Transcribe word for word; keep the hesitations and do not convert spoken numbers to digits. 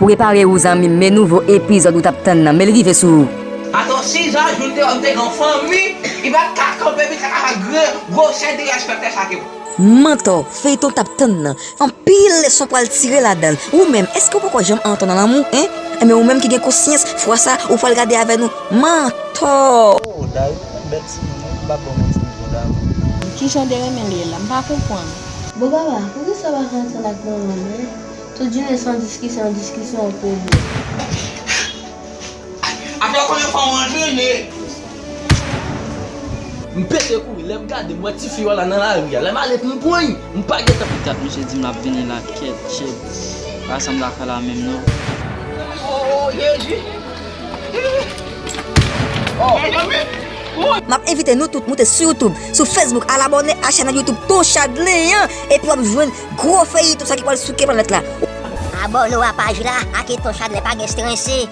Prepare w zanmi m, men nouvo epizòd ou t ap tann nan, men l rive sou ou. Ato si Zazou te wè m te gen yon fanmi, li pa t ka kanpe, li pa t ka fè gran gwosè derespekte sa ke ou. Mantò, feyton t ap tann nan. Anpil leson pral tire ladan l. Ou menm, èske w poko janm antre nan lanmou, en? Enben ou menm ki gen konsyans, fwa sa, ou pral gade avè nou. Mantò! Oh, Dayou, bèl timoun wi, m p ap ba w manti, m bon damou. Kijan w te renmen l ye la? M pa konprann. Bon papa, poukisa w pa fè ansanm ak manman m, en? Tout jounen se yon diskisyon, yon diskisyon, yon pwoblèm. Apre w konnen fò w antrene. M pete kouri, lè m gade, m wè tifi yo la nan lari a. Lè m ale pou m pran l, m pa gentan. Dat misye di m l ap vini la, kèt, shit. Pa sa m ta fè la menm non. Oh, Jezi. Oh, mezanmi. M ap envite nou tout moute sou YouTube, sou Facebook, al abòne a chanèl YouTube Ton Chadley an, epi w ap jwenn gwo feyton sa ki pral souke planèt la. Abòne w a paj la ak Ton Chadley, pa gen strese.